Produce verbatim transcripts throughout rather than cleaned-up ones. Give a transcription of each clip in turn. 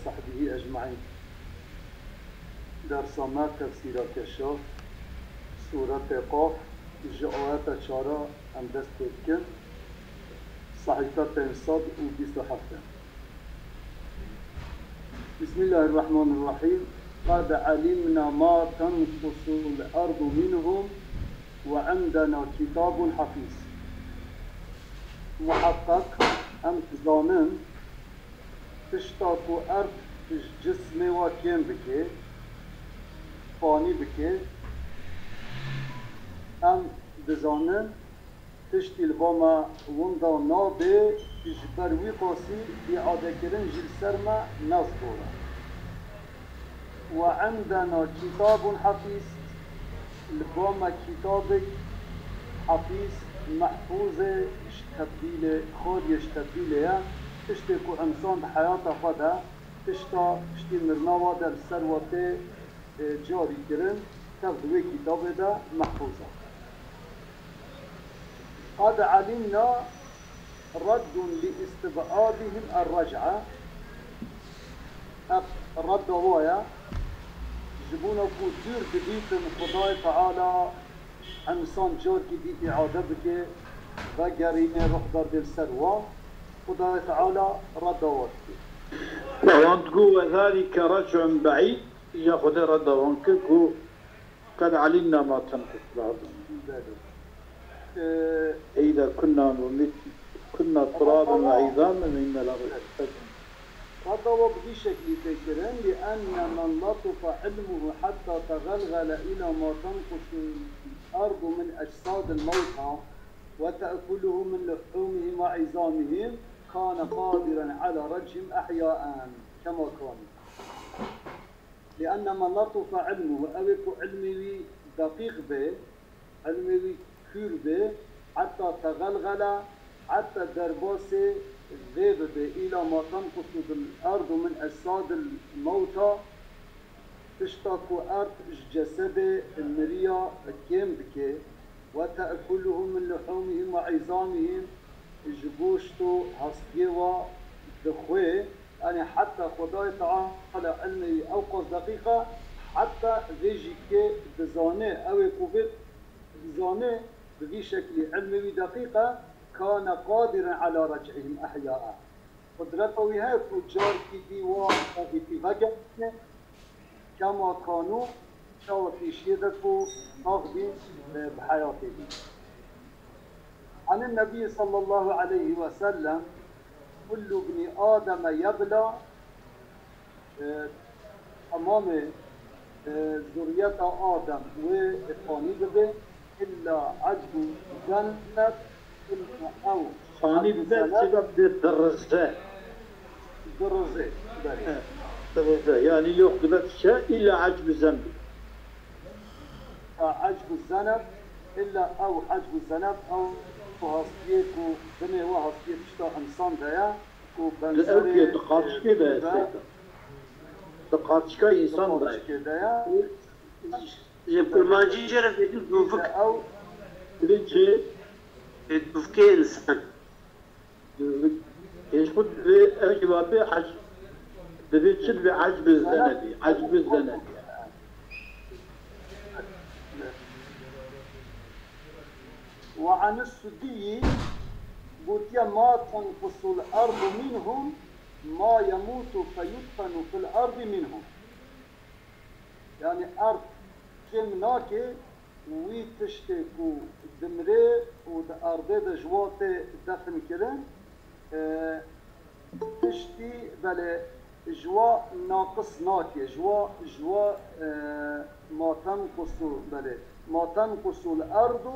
وصحبه أجمعين. Dersa me tefsîra keşaf, sûretê Qaf, ji ayeta çara em dest pê dikin, sehîfe pênc sed û bîst û heft. بسم الله الرحمن الرحيم. قد علمنا ما تنقص الأرض منهم وعندنا كتاب حفيظ. Muheqeq em dizanin, tişta ku erd ji cismê wa kêm bike, fanî bike, em dizanin, tiştî li ba me winda nabe, ji ber wî qasî îadekirin jî li ser me ne zor e. وعندنا كتاب حفيظ، li ba me kîtabek hefîz, mehfûz e, ji tebdîlê, xaliyê ji tebdîlê ye. Tiştê ku însan di heyata xwe de, tişta piştî mirina wa de li ser we tê, e, carî kirin, tev di wê kîtabê de mehfûz e. قد علمنا رد لاستبعادهم الرجعة. Ev redda wa ye. Ji bona ku dûr dibîtin Xwedayê Teala însan carkî dî îade bike, vegerîne ruh berde li ser wa, Xwedayê Teala redda wa dike. Wan digot, وذلك رجع بعيد, ya Xwedê redda wan kir ku قد علمنا ما تنقص الأرض. Belê. Ee, أإذا كنا ومت-، كنا ترابا وعظاما وإنا لخالدون. Redda wa bi vî şeklî tê kirin, لأن من لطف علمه حتى تغلغل إلى ما تنقص الأرض من أجساد الموتى وتأكله من لحومهم وعظامهم كان قادرا على رجعهم أحياء كما كانوا. لأن من لطف علمه، ew ê ku ilmê wî deqîq be, ilmê wî kûr be, حتى تغلغل, heta derbasê vê bibe, إلى ما تنقص الأرض من أجساد الموتى, tişta ku erd ji cesedê miriya kêm dike, وتأكله من لحومهم وعظامهم, ji goşt û hestiyê wa dixwe, Yanî heta Xwedayê Teala ilmê wî ew qas deqîq e, heta vê jî kê dizane, ew ê ku vê dizane, bi vî şeklî ilmê wî deqîq e, كان قادرا على رجعهم أحياء. Qudreta wî heye ku carkî dî wa tevî tî vegerîne, كما كانوا, çawa pêşiyê de ku sax bîn, e, bi heyatê bîn. عن النبي صلى الله عليه وسلم، كل ابن آدم يبلى، e, temamê, e, zuriyeta Adem wê fanî bibe, إلا عجب الذنب، إلا ew Fanî bibe, sebeb de dirize. Dirize, belê. He, dirize. Yani yok dibe dişe, illa ecb-i zeneb. Ha, ecb-i zeneb, illa ew ecb-i zeneb, ew hastiyê ku binê we hastiyê pişta insan de ye, ku benzerê, ew kê, e, diqaçikê de ye, Seyda. Diqaçika insan de ye. Diqaçikê de ye. Ji kurmancî jê re bêdin dûvik. Ew. Dûvik. Ê, dûvikê insan. Ê, ji xwe divê ev civabê ec-, divê çi divê ecb-i zenebî, ecb-i zenebî. وعن السدي gotiye, ما تنقص الأرض منهم ما يموت فيدفن في الأرض منهم. Yani erd kêm nake wî tiştê ku dimrê û di erdê de ji wa tê defn kirin, e, tiştî belê ji wa naqis nake, ji wa, ji wa, e, ma tenqusu, belê, ma tenqusul ardu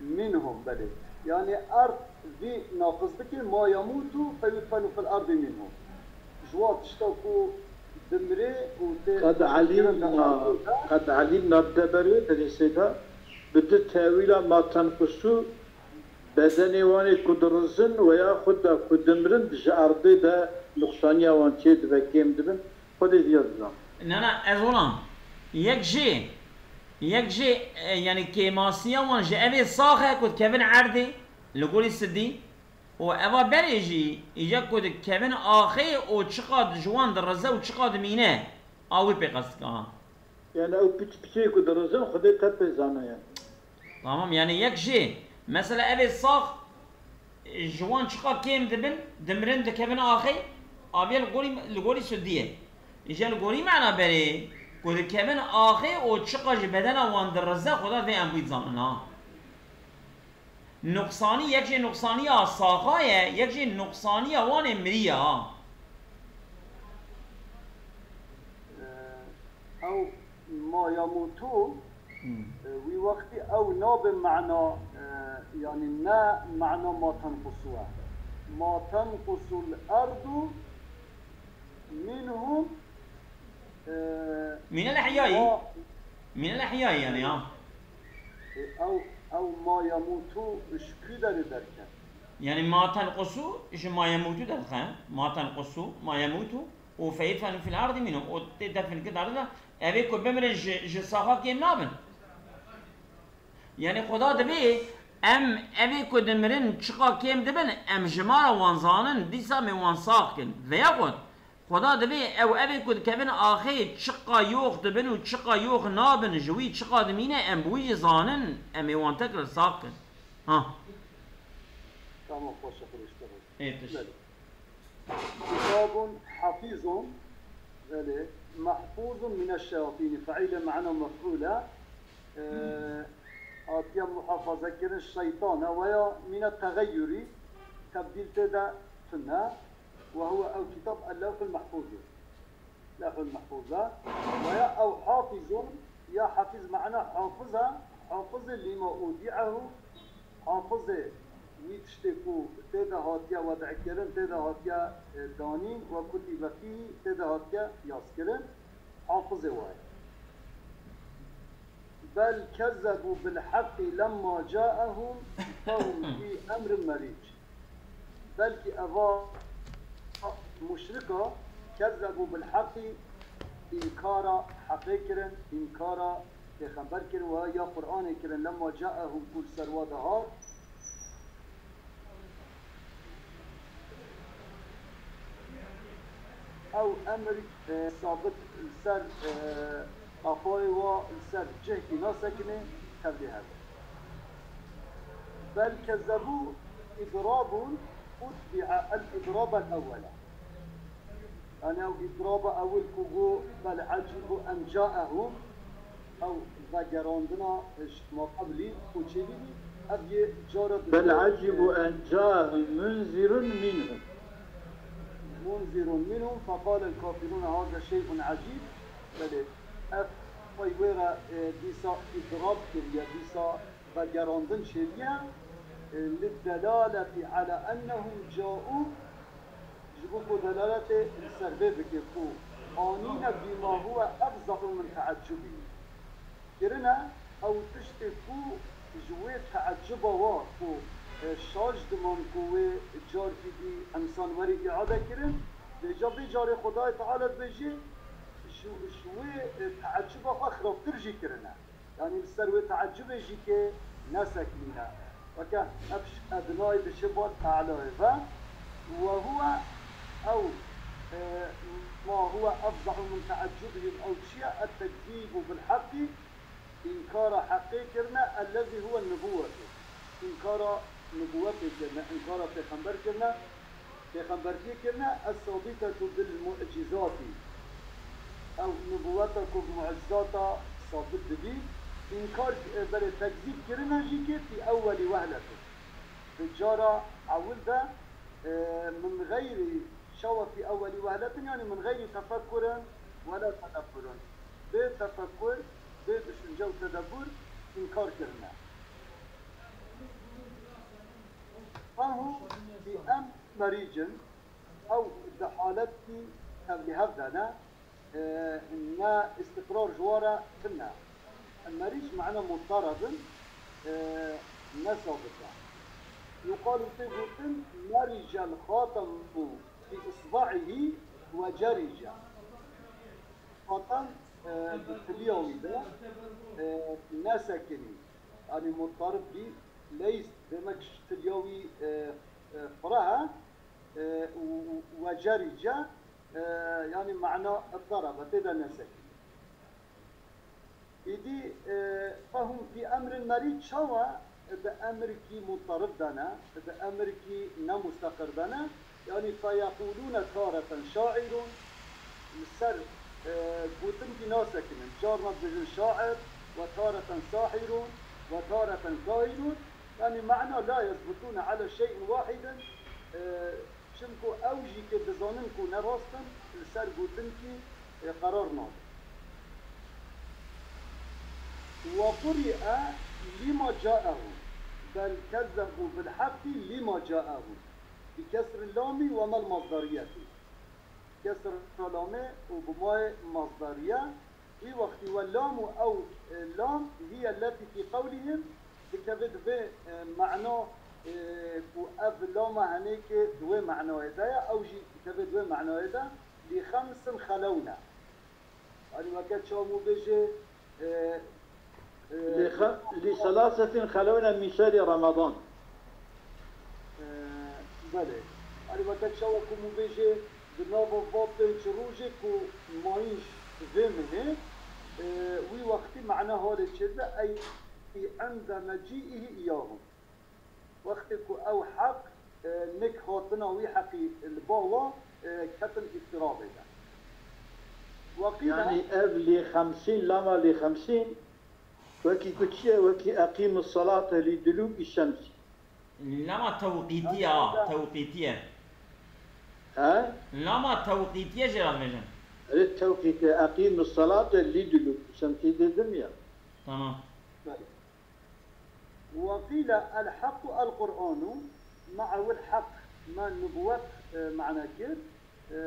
minhum, belê. Yani erd vî naqis dike, ma yamutu fe yudfenu fil ardi minhum. Ji wa tişta ku dimrê û tê Qed defn kirin di alimna, erdê de. Qed alimna di deberê, di lîsê de, bi du tewîla ma tenqusu, bedenê wanê ku dirizin we ya xwe da ku dimirin ji erdê de nuqsaniya wan çê dibe, kêm dibin, Xwedê viya dizan. Na, na, ez olam. Yek jê, yek jê, e, yani kêmasiya wan ji evê sax e ku dikevin erdê, li gorî sidî, Û eva berê jî, îca ku dikevin axê û çiqa ji wan dirize û çiqa dimîne, a wî pê qest dike, ha. Yani ew piç piçê ku dirizin Xwedê te pê zana yani. Tamam, yani yek jê, mesela evê sax, ji wan çiqa kêm dibin, dimirin dikevin axê, aviye li gorî, li gorî sudiye. Îca li gorî mena berê, ku dikevin axê û çiqa ji bedena wan dirize, Xweda vê em wî dizanin, ha. Nuqsanî, yek jê nuqsaniya saxa ye, yek jê nuqsaniya wan ê miriye, ha. Ew ma yamûtû, Hmm. e, wî wextî ew nabe mena, e, yani ne mena ma tenqusu e. Ma tenqusul erdu minhum, e, Min el-ihyayî. ma Min el-ihyayî yani, ha. E, ew, ew ma yamûtû ji kû derê derket? Yani ma tenqusu ji ma yamûtû derdixe. Ma tenqusu, ma yamûtû û feyudfenu fil ardi minhum. Û tê defin kir ardi de, evê ku bimirin ji, ji saxa kêm nabin. Yani Xweda dibê em evê ku dimirin çiqa kêm dibin, em jimara wan zanin, dîsa em ê wan sax kin. Veya xwe Xweda dibê ew evê ku dikevin axê çiqa yox dibin û çiqa yox nabin, ji wî çiqa dimîne, em bi wî jî zanin, em ê wan tekrar sax kin. Ha. Tamam, xweş e, xweş e. Ê, tişt. Belê. Kitabun hafizun, belê, mahfuzun mineşşeyatîni, feîle mana mef'ûle, e, hatiye muhafaza kirin şeytana, weya mine tegeyyurî, tebdîl tê de tune, we huwe ew kitab el-Lewhul Mehfûz e. Lewhul Mehfûz e. Weya ew hafizun, ya hafiz mana hafiz e, hafizê lima udi'ehu, hafizê wî tiştê ku tê de hatiye wed'kirin, tê de hatiye, e, danîn, we kutibe fîhî, tê de hatiye yazkirin, hafizê wa ye. Bel kezzebû bil heqqî lemma caehum fehum fî emrin merîc. Belkî eva muşrika kezzebû bil heqî, înkara heqê kirin, înkara pêxember kirin, we ya Qur'anê kirin, lemma caehum, ku li ser wa dihat. Ew emrî, e, sabit li ser, e, qafayê wa, li ser cihkî nasekine, tevlî hev. Bel kezzebû idrabun utbi'a el idrabel ewwela. Yani ew idraba ewil ku got, bel ecîbû en caehum, ew vegerandina ji ma qeblî û çêbî bî, ev yê cara Bel duduya, ecîbû e, en caehum munzirun minhum. Munzirun minhum, feqalel kafirûne haza şey'un ecîb. Belê, ev pey wê re, e, dîsa îdrab kiriye, dîsa vegerandin çêbiye, e, liddelaleti ala ennehum câû, ji bo ku delaletê li ser vê bike ku anîne bîma huwe efza'u min teeccubî. Kirine ew tiştê ku ji wê teeccûba wa ku, e, şaş diman ku wê carkî dî insan werî îade kirin, vêca vê carê Xwedayê Teala dibêje, ji, ji wê, e, teeccûba xwe xirabtir jî kirine. Yanî li ser wê teeccubê jî kê neseknîne. Weke ev ji ednayê diçe bar e'layê ve. We huwe ew, e, ma huwe efza'u min teeccubihim ew çi ye? Et-tekzîbu bil heqî, înkara heqê kirine, ellezî huwe nubuwetu. Înkara nubuwetê kirine, înkara pêxember kirine. Pêxembertiyê kirine, es-sabitetu bil mu'cizatî. Ew nubuweta ku bi mu'cizata sabit dibî, înkar, e, belê tekzîb kirine jî kê fî ewwelî wehletin. Di cara ewil de, e, min xeyrî, çawa fî ewwelî wehletin, yanî min xeyrî tefekkurin wela tedebburin. Bê tefekkur, bê düşünce û tedebur înkar kirine. Fehum fî em merîcin, ew di haletî tevlîhev de ne, e, ne îstiqrar ji wa re tune. Merîc mana muttarib in, e, ne sabit e. Yuqalu tê gotin, mericel xatemu fî isba'ihî ve cerice. Xatem, e, di tiliya wî de, e, nesekinî. Yanî muttarib bî, leyst demek ji tiliya wî, e, e, firaha, e, û, û, we cerî ce, e, yanî mana daraba tê de nesekî. Îdî, e, fehum fî emrin merî çawa di emrikî mutarib de ne, di emrikî nemusteqir de ne, yanî feyeqûlûne tareten şaîrun, li ser, e, gotinkî nasekinin. Carna dibêjin şair, we tareten sahirun, we tareten kahinun. Yanî mana la yezbitûne ele şey'in wahidin, e, çimku ew jî ke dizanin ku ne rast in, li ser gotinkî, e, qerar nadin. Ve quri'e lima caehum, bel kezzebû bil heqqî lima caehum. Bi kesril lamî we mel masdariyetî. Kesra lamê û bi mayê masdariye. Wî wextî we lam û ew, e, lam hiye letî fî qewlihim dikeve di vê, e, mena, e, ku ev lama henêkê di wê menayê de ye, ew jî dikeve di wê menayê de, lî xemsin xelewne. Yanî weke çawa bêje, e, e, Lê xe-, lê selasetin xelewne mîn şerî Ramadan. E, belê. Yanî weke çawa ku min bêje, di nava va pênc rojê ku mayîn ji vê mihê, e, wî wextî mena halê çêdibe, ey ende mecîîhî îyahum. Wextê ku ew heq, e, nik hatina wî heqî li ba wa, e, ketin îftirabê de. Waqîla Yanî ev lê xemsîn, lama lê xemsîn, wekî ku çi ye? Wekî eqîmu salate lî dulûkî şemsî. Lama tewqîtî ya, tewqîtî ye. He? Lama tewqîtî ye jê re dibêjin. Erê tewqîtî, eqîmu salate lî dulûkî şemsî dedim ya. Tamam. Belê. وقيل الحق القرآن مع الحق me nubuwet, e, mane kir. E,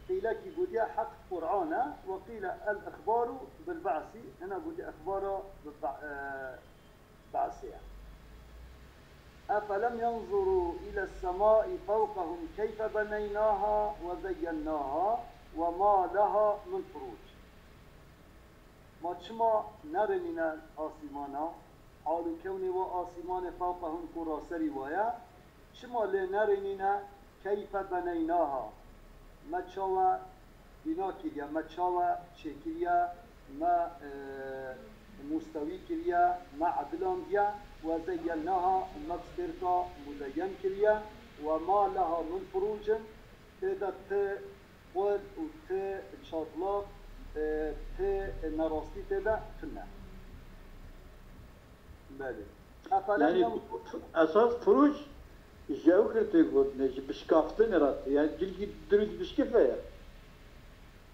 qîlekî gotiye heq Qur'an e. وقيل الإخبار بالبعث, hina gotiye ixbara bi be-, e, be'sê ye. أفلم ينظروا إلى السماء فوقهم كيف بنيناها وزيناها وما لها من فروج. Ma çima nerênîne asîmana, hal û kewnê wa asîmanê fewqehum ku raserî wa ye, çima lê nerênîne keyfe beneynaha, me çawa bîna kiriye, me çawa çêkiriye, me, e, mustewî kiriye, me edilandiye, we zeyyennaha, me bi stêrka muzeyyen kiriye, we ma leha min furucin, tê de ti xwel û ti çatlaq, e, ti nerastî tê de tune. Belê. Efelem Yanî yanzuru. Esas furuc ji ew kir tê gotinê, ji bişkaftinê re tê. Yanî cilkî dirût bişkife ye.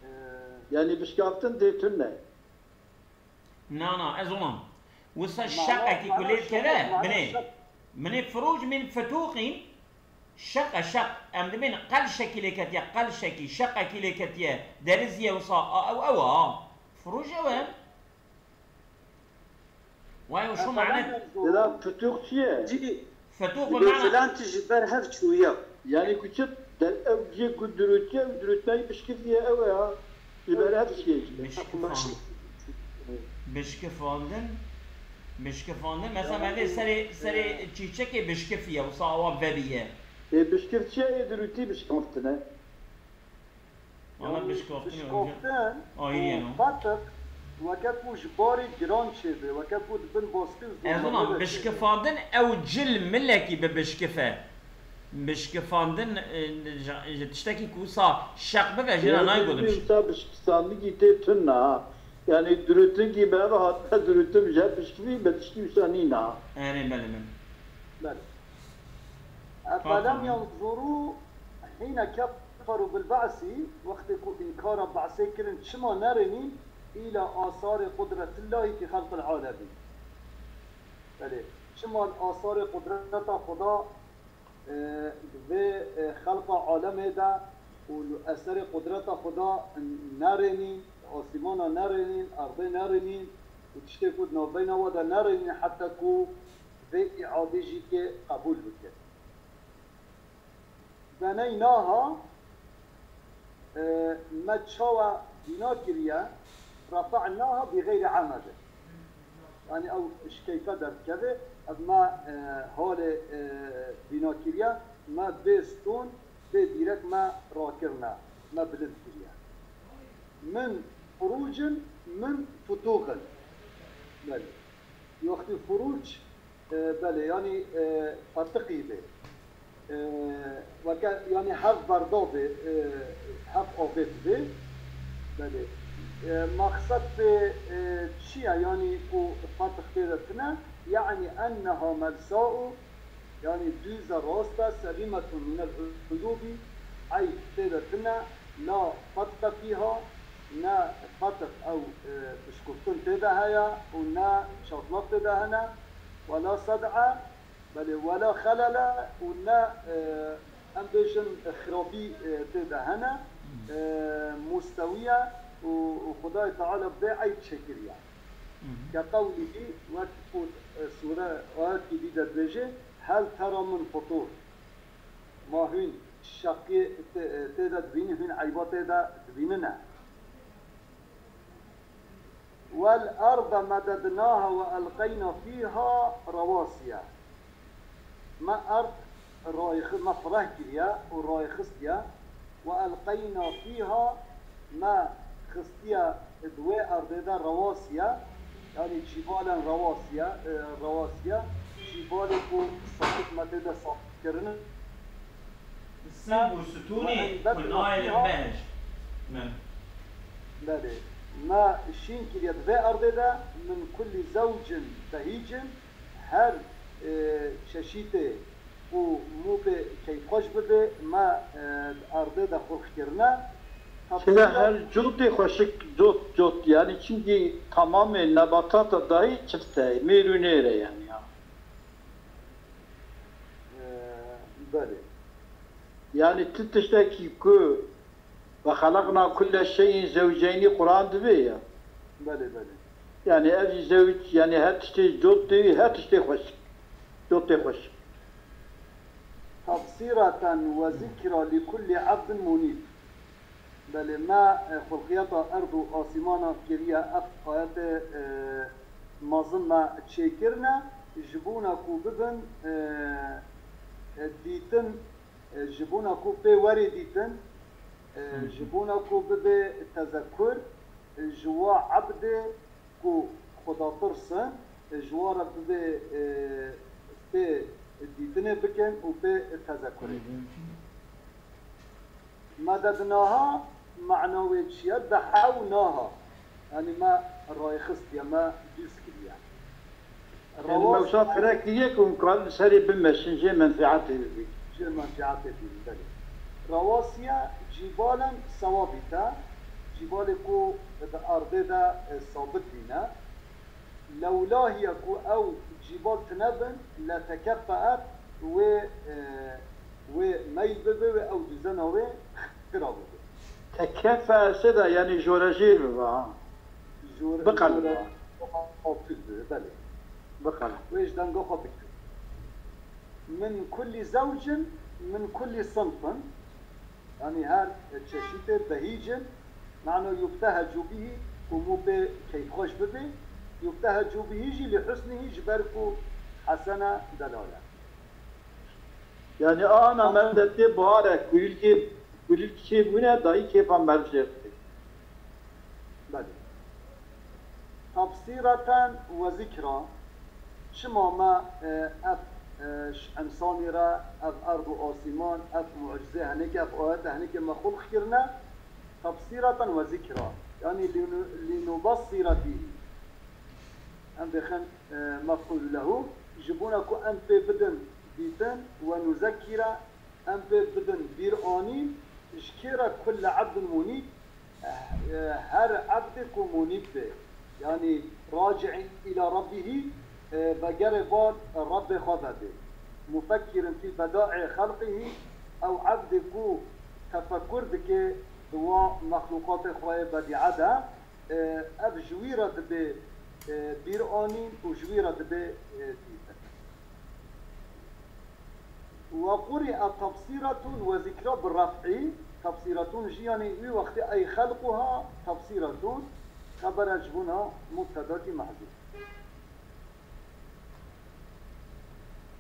E, Yanî bişkaftin dê tune. Na, na, ez olam. Wisa Mana, şeqekî ku mana lê şeq, dikeve, mana binê. şeq. Binê firoc min fitûqîn, şeqe, şeq. Em dibên qelşekî lê ketiye, qelşekî, şeqekî lê ketiye. Deriziye wisa, a, ew, ew, a. Firoc ew e. Vay, o şu Efelem mane. yanzuru. Dila fitûq çi ye? Cî, Fitûq bi dibê mana. Filan tişt ji ber hev çûye. Yanî ku çi der ew cihê ku dirûtiye, ew dirûtinayî bişkifiye ew e ha. Ji ber hev çûye. Bişkifan-, bişkifandin, bişkifandin. Mesela me vê serê, serê çîçekê bişkifiye, wisa awa vebîye. Ê bişkif çi ye? Ê dirûtî bişkiftine. Valla Yanî bişkaftin ya, bişkaftin ayî û yeno. Fetik weke ku ji barê giran çêbe, weke ku di bin baskî Ez zû ona bişkifandin ew cil milekî bi bişkife. Bişkifandin, e, ji, ji tiştekî ku wisa şeq bibe, jê re nayê gotin bişkif. Wisa bişkifandikî tê tune ha. Yanî dirûtinkî me ve hatine dirûtin ji bişkifî, me tiştî wisa nîna. Erê, belê, belê. Belê. Efellem yanzuru hîne keferû bil be'sî, wextê ku înkara be'sê kirin, çima nerênîn îla asarê qudretillahî fî xelqil alemîn? Belê, çima li asarê qudreta Xuda, e, di vê, e, xelqa alemê de û li eserê qudreta Xuda nerênîn, asîmana nerênîn, erdê nerênîn û tiştê ku di navbeyna we de nerênîn heta ku vê îadê jî kê qebûl bike. Beneynaha, e, me çawa bîna kiriye, refe'naha bi xeyrî amedin. Yanî ew ji keyfe derdikeve, Ev me, e, halê, e, bîna kiriye, me bê stûn, bê dîrek me rakirine, me bilind kiriye. Min furucin, min futuxin. Belê. Wextî furuc, e, belê, yanî, e, fetiqî bê. E, weke, yanî hev berda bê, e, hev avêt bê. Belê. E, maqsed bê, e, çi ye? Yanî ku fetiq tê de tine, yani enneha melsa'u, yanî dûze rast e, selimetun minel uyubi, eyb tê de tine, la fetqe fîha, ne fetiq ew, e, pişkuftin tê de heye û ne çatlak tê de hene, wela sed'e, belê, wela xelele û ne, e, em bêjin xirabî, e, tê de hene, e, mustewiye û, û Xwedayê Teala vê eyb çêkiriye. Ke qewlihî, wek ku, e, sûre ayetî dî de dibêje, "Hel tera min futur." Ma hûn şeqiyê tê, e, tê de dibînin, hûn eyba tê de dibînine. "Wel arda medednaha ve elqeyna fîha rawasiye." Me erd rayxi-, me fireh kiriye û rayxistiye. "Ve elqeyna fîha", me xistiye di wê erdê de rawasiye, yanî cîbalen rawasiye, e, rawasiye, cîbalê ku sabit me tê de sabit kirine. Sîb û stûnê ku nayê li behişt min. Belê. Me şîn kiriye di vê erdê de, "min kulli zewcin behîcin", her, e, çeşîtê ku mû pê keyfxweş bibe, me, e, di erdê de xulq kirine. Sila her cotê xweşik, cot, cot, yanî çimkî tamamê nebatata dayî çift e, mêr û nêr e yanî ya. E, belê. Yanî ti tiştekî ku "Ve halakna kulle şeyin zewceynî" Quran dibê ya. Belê, belê. Yanî ev jî zewc, yanî her tiştê cot tê, her tiştê xweşik. Cot tê xweşik. "Tebsîreten ve zikra li kulli abdin munîb." Belê, me, e, xulqiyeta erd û asîmana kiriye, ev ayetê, e, mezin me çêkirine, ji bona ku bibin, e, e, dîtin, e, ji bona ku pê werê dîtin, e, ji bona ku bibe tezekur, e, ji wa ebdê ku Xweda tirsin, e, ji wa re bibe, e, pê dîtinê bikin û pê tezekurê. Medednaha mana wê çi ye? Dehewnaha. Yanî me rayxistiye, me dûz kiriye. Yanî me wisa fireh kiriye ku hûn karin serê bimeşin, jê menfeetê bibînin. Jê menfeetê bibînin, belê. Rawasiye cîbalen sewabît e. Cîbalê ku di erdê de, e, sabit bîne. Lewlahiya ku ew cîbal tine bin, letekefeet, wê, e, wê meyl bibe, wê ew duzena wê xira bibe. Tekefe sê de, yanî jorejêr bibe, ha. Jor-, Biqelibe. Jore-, belê. Biqelibe. Wê ji denga xwe bikeve. Min kulli zewcin, min kulli sinfin. Yanî her çeşîtê behîcin, mano yubtehecu bihî, ku mû pê keyfxweş bibe, yubtehecu bihî jî li husnihî, ji ber ku hesene delal e. Yanî ana me de tê buharek, kulîlkê, kulîlk çêbûne, dayî kêfa me jê dike. Belê. Tebsîreten we zikra, çima me, e, ev, e, ji însanî re, ev erd û asîman, ev mucizê henekê, ev ayete henekê me xulq kirine, tebsîreten we zikra. Yanî lînu-, lînubessîre bihî. Em dixin, e, mef'ûl lehu, ji bona ku em pê bidin dîtin, we nuzekîre, em pê bidin bîranîn, ji kê re kulle ebdin munîb, e, her ebdê ku munîb be, yanî raci'in îla rabbihî, e, vegerê bar Rabbê xwe vebe. Mufekkirin fî beda'ê xelqihî, ew ebdê ku tefekkur dike di wa mexlûqatê xwe yê bedîe de, e, ev ji wî re dibe, e, bîranîn û ji wî re dibe, e, dîtin. Ve quri'e tebsîretun ve zikra bi ref'î, tebsîretun jî, yanî wî wextê ey xelquha tebsîretun, xebere ji bona mubtedakî mehzûf.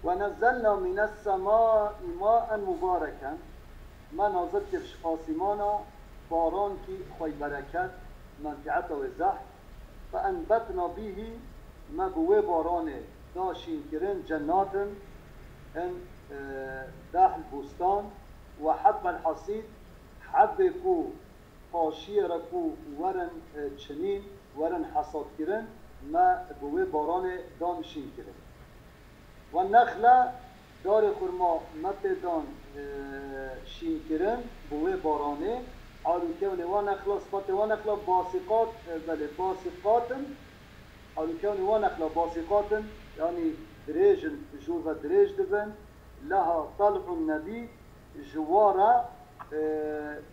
ونزلنا من السماء ماء مباركا، me nazil kir ji asîmana barankî xwey bereket, menfieta wê zehf, فأنبتنا به، me bi wê baranê da şînkirin, cennatin, in, e, dehl, bostan, وحب الحصيد، hebê ku paşiyê re ku werin, e, çinîn, werin hesadkirin, me bi wê baranê dan şînkirin. والنخل، darê xurma me tê dan, e, şînkirin bi wê baranê. حال û kewnê wa nexla, sifatê wa nexla، باسقات، e, belê، باسقات in. حال û kewnê wa nexla، باسقات in, yanî dirêj in, jûr ve dirêj dibin. لها طلع نضيد، ji wa re, e,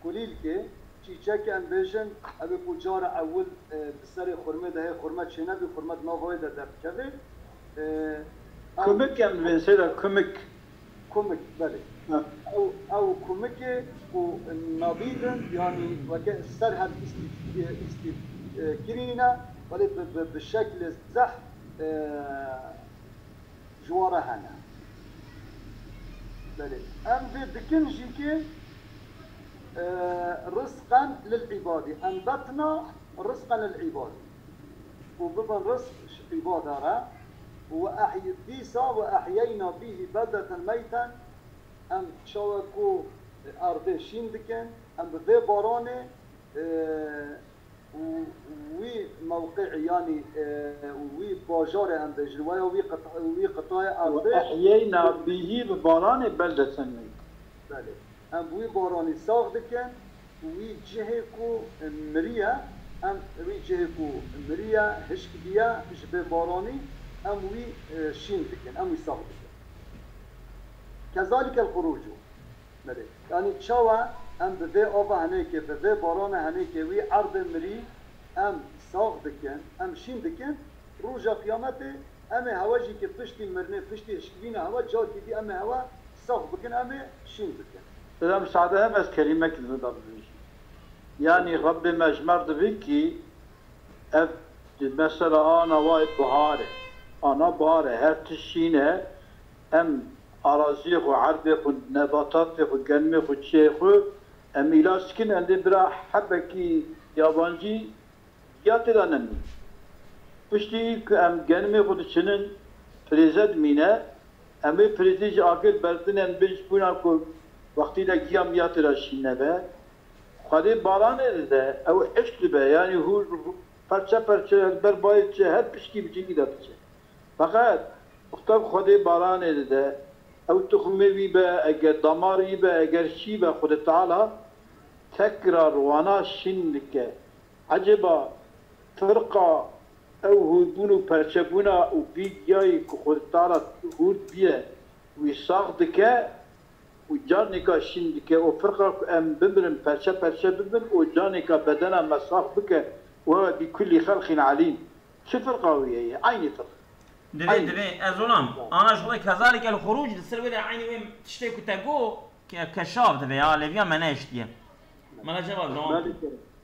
kulîlkê, çîçekê, em bêjin, ew ê ku cara ewil, e, di serê xurmê de hê, xurme çênebî, xurme di nava wê de derdikeve. E, ew Kumik em dibên seyda, kumik. Kumik, belê. Ha. Ew, ew kumikê ku nadîd in, yanî weke ser hev îstî-, îstî-, e, kirîne, belê bi, bi, bi şeklê zehf, e, ji wa re hene. Belê. Em vê dikin jî ki, e, رزقا للعباد. أنبتنا رزقا للعباد. Û bibin rizq ji îbada re. Û ehy-, dîsa وأحيينا به بلدة ميتا. Em çawa ku erdê şîn dikin, em bi vê baranê, e, û wî mewqeî, yanî, e, wî bajarê em bêjin, weya wî qit-, wî qitayê erdê. وأحيينا به، bi baranê, بلدة ميتا. Belê. Em bi wî baranî sax dikin û wî cihê ku miriye, em wî cihê ku miriye, hişk bîye ji bê baranî, em wî, e, şîn dikin, em wî sax dikin. كذلك الخروج. Belê. Yanî çawa em bi vê ava henêkê, bi vê barana henêkê wî erdê mirî em sax dikin, em şîn dikin, roja qiyametê em ê hewe jî ki piştî mirinê, piştî hişkivîna hewe, carkî dî em ê hewe sax bikin, em ê şîn bikin. Seyda, misaade hem ez kelîmek li vir de bibêjim. Yanî Rebbê me ji me re dibê ki ev mesela ana wayê bihar e. Ana bihar e, her tişt şîn e. Em araziyê xwe, erdê xwe, nebatatê xwe, genimê xwe, çiyê xwe, em îlaç dikin, em dê bira hebekî yabancî ya tê de nemîne. Piştî ku em genimê xwe diçinin, pirêze dimîne, em ê pirêzê ji agir berdin, em bê ji bûna ku wextî de giya miya tê de şîn nebe. Xwedê baranê dide, ew hişk dibe, yanî hûr perçe perçe li ber bayê diçe, her pişkî bi cihî de diçe. Feqet wexta Xwedê baranê dide, ew tuxumê wî be, eger damar wî be, eger çî be, Xwedê Teala tekrar wana şîn dike. Ecêba firqa ew hûrbûn û perçebûna û vî giyayî ku Xwedê Teala hûr dibiye, wî sax dike û carnêka şîn dike û firqa ku em bimirin, perçe perçe bibin û carnêka bedena me sax bike û ew e bi kullî xelqîn elîm. Çi firqa wî heye? Eynî firqa. Divê, Eynî. Divê, ez olam. Ana ji xwe kezalik el xuruc li ser wê de eynî wê tiştê ku te got ke-, keşaf divê ya, lêviya me nehiştiye. Mela Cemal, devam. Belê.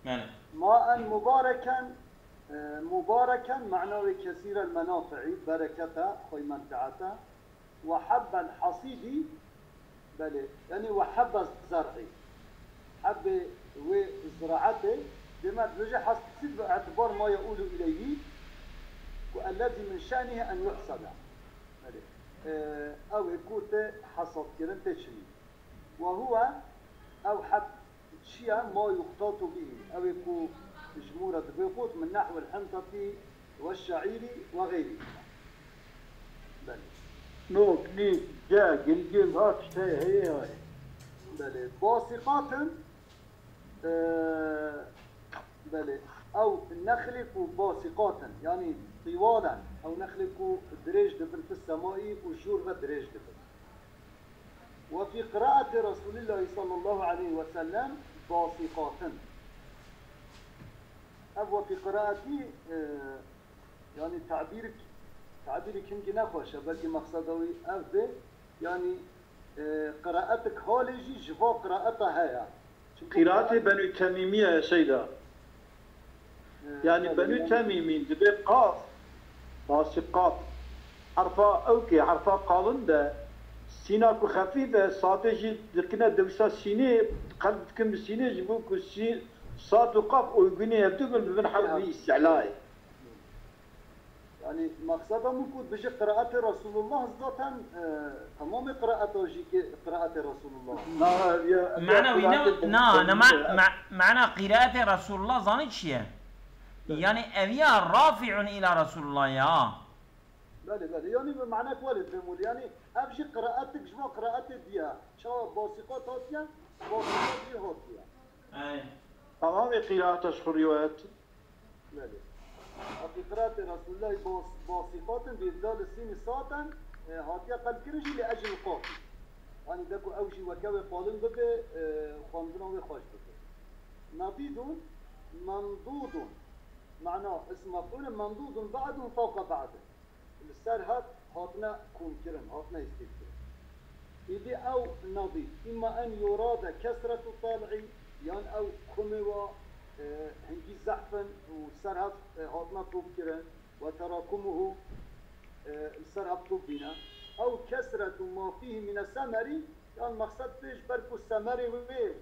Belê. ماء مباركا، e, مباركا معنى وê كثير المنافع، bereketa, xwey menfieta. وحب الحصيد، belê, yanî وحب الزرع. Hebê wê ziraetê, dê me dibêje hasid bi etibar ma yeûlu ileyhî, ku الذي من شأنه أن يحصد. Belê. E, ew ê ku tê hesadkirin, tê çinî. وهو، ew heb, çi ye? ما يقتات به، ew ê ku ji mû re dibê qût, من نحو الحنطة والشعير وغيرهما. Belê. Nok, nîk, ce, gilgil, ha tişt heye, heye, heye. Belê. باسقات، e, belê. Ew nexlê ku باسقات in, yanî طوال in. Ew nexlê ku dirêj dibin في السماء û jûr ve dirêj dibin. وفي قراءة رسول الله صلى الله عليه وسلم باسقات. Ev وفي قراءتي، e, yanî tabîrik, tabîrik hingî nexweş e, belkî mexseda wî ev be, yanî, e, qiraetik halê jî ji va qiraeta heye. Çimkî Qîratê Benû Temîmî ye, Seyda. Yanî Benû Temîmî dibê qaf, basiqat. Herfa ewkê, herfa qalin de, sîna ku xefîf e, satê jî dikine dewsa sînê, qelb dikin bi sînê, ji bo ku sî-, sat û qaf uygunê yekdî bin, bibin herfê îstîlayê. Yani, maqseda min ku dibêje qiraetê Resulullah zaten, e, tamamê qiraeta jî ki qiraetê Resulullah. Na, ya, Mana wî ne, qiraetê na, ne, ma-, ma-, mana qiraetê Resulullah zanî çi ye? Belê. Yani, ev ya rafi'un ila Resulullah ya. Belê, belê. Yani, bi mana ku welê dibê mûl. Yani, ev jî qiraetik ji bo qiraetê diye. Çawa basiqat hatiye, basiqat jî hatiye. Ey. Tamamê qiraeta ji xwe rîwayet. Belê. Qiraetê Resûlullahî bas-, basîqatin bi îbdalê sînî saten, e, hatiye qelbkirin jî li eclî qafî. Yanî de ku ew jî weke wê qalin bibe, e, xwendina wê xweş bibe. Nadîdun, mendûdun. Mana ism mef'ûl e, mendûdun, be'dun fewqa be'din. Li ser hat, hatine komkirin, hatine hêstekkirin. Îdî ew nadîd, îmma en yurade kesretu tal'i, yan ew kumê wa, e, hingî zehf in û ser hat, e, hatine top kirin, ve terakumuhu, e, li ser hat top bîne. Ew kesretu ma fîhî mine semerî, yan mexsed pêş ber ku semerê wê,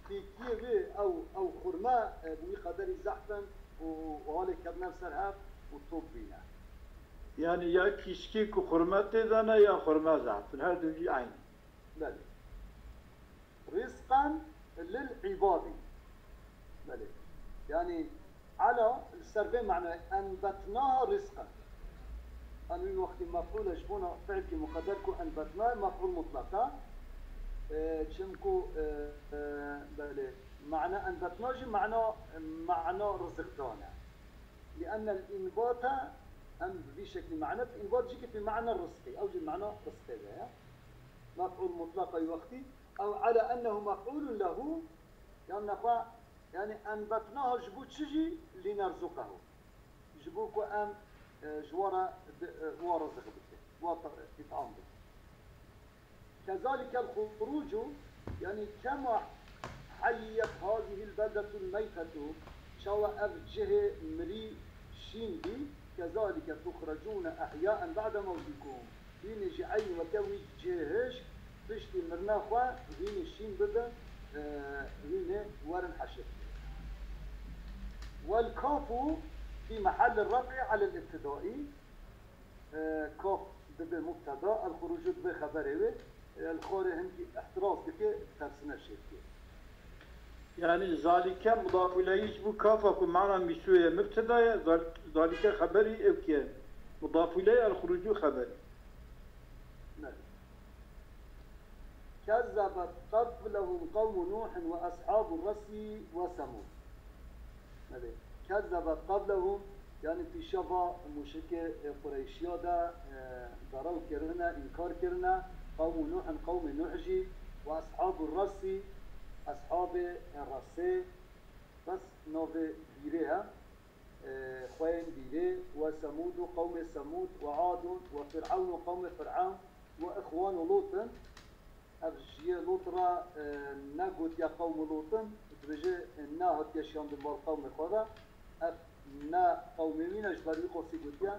têkiyê wê, ew, ew xurme, e, bi wî qederî zehf in û, û halê ketine ser hev û top bîne. Yani ya kîşkî ku xurme tê de ne ya xurme zehf in. Her du jî eyn in. Belê. Rizqan lil ibadî. Belê. Yani ala li ser vê manayê enbetnaha rizqan. An wî wextî mef'ûl e ji bona fi'lkî muqeder ku enbetna mef'ûl mutlaq e. E, çimku, e, e, belê. Mana enbetna jî mana, mana rizqdan e. Li ennel înbate em bi vî şeklî mana înbat jî ki fî mana rizqî. Ew jî mana rizqê de ye. Mef'ûl mutlaq e wextî. Ew ala ennehu mef'ûlun lehu. Yan nexwe, yani enbetnaha ji bo çi jî lînerzuqehu. Ji bo ku em, e, ji wa re bi, e, wa riziq bikin, wa ta-, ît'am bikin. Kezalike el-xurucu, yani kema hayyet hazihil beldetul meytetu, çawa ev cihê mirî şîn bî, kezalike tuxrecûne ehyaen ba'de mewtikum. Hûn ê jî eyn weke wî cihê hişk, piştî mirina xwe hûn ê şîn bibin, e, hûn ê werin heşir. Wel kafu fî mehellî raf'i alel ibtidaî. E, kaf dibe mubteda, el xurucu dibe xeberê wê. E, li xwarê hinkî ihtiraz dike, tersine şê dike. Yani zalike mudaf ileyh ji bo kafa ku mana mîsû ye mubteda ye, zal-, zalike xeberî ew ki ye. Mudaf ileyh el xurucu xeberî. Belê. Kezzebet qablehum qewmu Nuhin ve ashabur resi ve Semud. Belê. Kezzebet qablehum, yani pîşe va muşrikê, e, Qureyşiya de, e, derew kirine, înkar kirine, qewmu Nuhin, qewmê Nuh jî, ve ashabur resi, ashabê, e, resê, bes navê bîrê ye, e, xweyên bîrê, ve Semûd û qewmê Semûd, ve Adûn, ve Fir'ewn û qewmê Fir'ewn, ve îxwanu Lût in. Ev ji yê Lût re, e, negotiye qewmê Lût in, dibêje, e, nehatiye şiyandin bal qewmê xwe de. Ev ne qewmê wî ne, ji ber wî qasî gotiye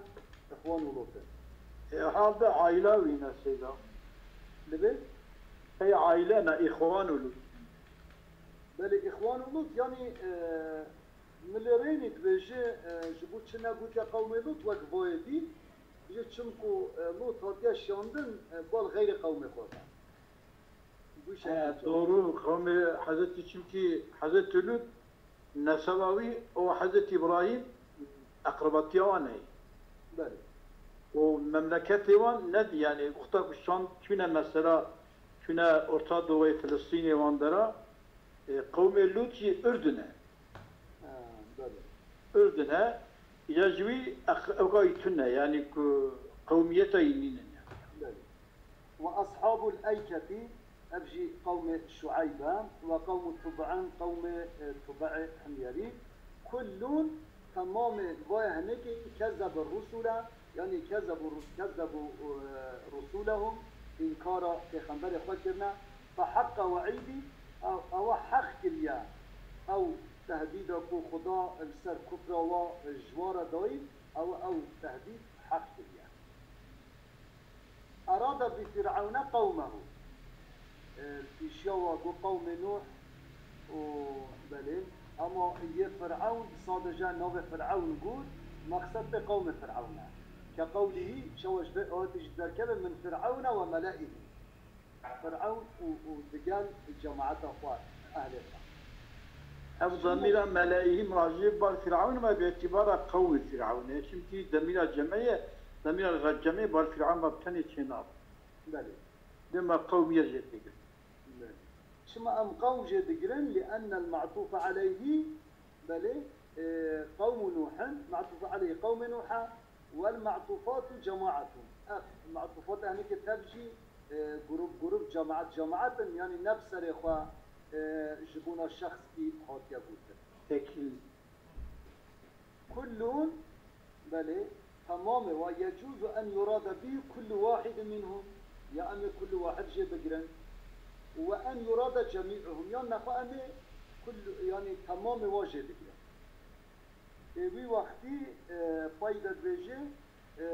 îxwanu Lût in. E, hal de aîla wî ne sêda. Li vê? Hey aîle ne, îxwanu Lût. Belê, îxwanu Lût, yanî, e, Milê Reynî dibêje, e, ji bo çi negotiye qewmê Lût wek vayê dî? Dibêje çimku, e, Lût hatiye şiyandin, e, bal xeyrê qewmê xwe de. Wî şekilde. He, doğru. Qewmê Hezretî, çimkî Hezretî Lût neseba wî û Hezretî Îbrahîm eqrebatiya wan heye. Belê. Û memleketê wan nedî, yani wexta ku şand çûne mesela, çûne Orta Doğuyê, Filistînê wan dera, e, qewmê Lût jî Urdun e. Ha, belê. Urdun e, ya ji wî ex-, ewka wî tune, yani ku qewmiyeta wî nînin yani. Belê. Ve ashabul eyketi, ev jî qewmê Şueyb e, ve qewmu Tub'in, qewmê, e, Tub'ê Himyerî, kullun, temamê vaya hinekî, kezzebe rusule, yanî kezzebu rus-, kezzebu, e, rusulehum, înkara pêxemberê xwe kirine, fe heqqa we'îdî, ew, ewa heq kiriye, ew tehdîda ku Xuda li ser kufra wa ji wa re dayî, ew, ew tehdîd heq kiriye. Erada bi Fir'evne qewmehu. E, pêşiya wa got qewmê Nuh û belê. Ama yê Fir'ewn sadece navê Fir'ewn got, maqsed pê qewmê Fir'ewn e. Ke qewlihî, şewa ji vê ayetê jî derkeve, min Fir'ewne ve mele'ihî. Fir'ewn û, û digel cemaeta xwe, ehlê xwe. Ev Şimdi demîra mele'ihî miracî bar Fir'ewn ve bi îtibara qewmê Fir'ewn e. Çimkî demîra cemê ye, demîra cemê bar Fir'ewn ve bi tenê çênabe. Belê. Dema qewmiye jê tê girt. Belê. Çima em qewm jê digirin? Li ennel ma'tûfe aleyhî, belê, e, qewmu Nuhin, ma'tûfe aleyhî qewmê Nuh e, wel ma'tûfatu cemaatun. Ev ma'tûfat, hinekî tev jî, e, grup, grup, cemaat, cemaat in, yanî ne bi serê xwe, e, ji bona şexskî hatiye gotin. Tekîl. Kullun, belê, tamamê wa, yecuzu en yurade bî kullu wahidin minhum. Ya em ê kullu wahid jê bigirin. Ve en yurade cemî'uhum. Yan nexwe em ê kullu, yanî tamamê wa jê bigirin. Ê wî wextî, e, pay de dibêje, e,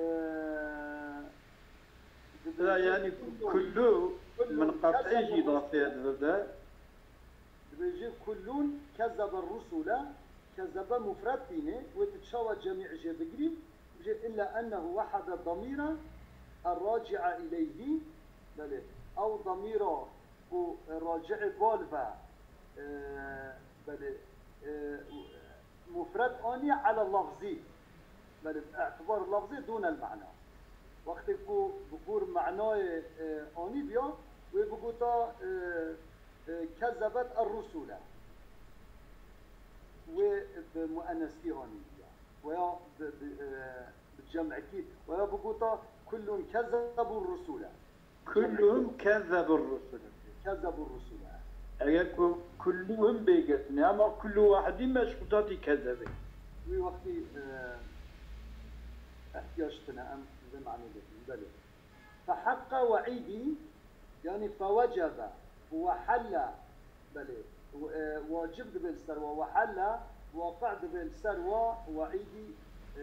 Bira, dibêje yanî kullu, kullu, kullu min qet'î jî dafê dibirde. Dibêje kullun kezzebe rusule, kezzebe mufred tîne, wê tu çawa cemî jê bigirî? Dibêje illa ennehu wehede damîre erraci'e ileyhî. Belê, ew damîra ku raci'ê bal ve, e, belê, e, mufred aniye ala lafzî. Belê, bi îtibar lafzê dûnel ma'na. Wextê ku bi gor manayê, e, anî biya, wê bigota, e, e, kezzebet er-rusule. Wê bi muenneskî anî biya. Weya bi, bi, e, bi cem'ekî. Weya bigota kullun kezzebur rusule. Kulluhum kezzebur rusul. Kezzebur rusule. Eger ku kulluhum bê girtinê, ama kullu wahidî meşxûtatî kezzebê. Wî wextî, e, ihtiyac tine, em vê manê dibin. Belê. Fehaqqa we'îdî, yanî fewecebe û wehelle, belê, e, wacib dibe li ser wa, wehelle, waqi' dibe li ser wa, we'îdî, e,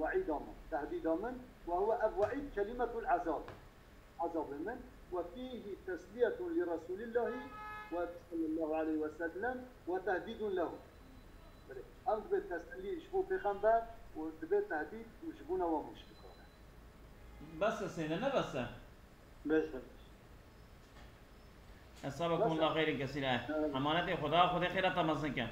we'îda min, tehdîda min, ve huve ev we'îd kelimetul ezab. Ezabê min. Ve fîhî tesliyetun li Resûlillahî ve sallallahu aleyhi ve sellem ve tehdîdun lehu. Belê. Ev dibe tesellî ji bo Pêxember û dibe tehdîd û ji bona wa muşrikan e. Bes e sêne, ne bes e? Bes e. Esabekum Allah xeyrin kesîre. Emanetê Xuda, Xwedê xêra te mezin ke.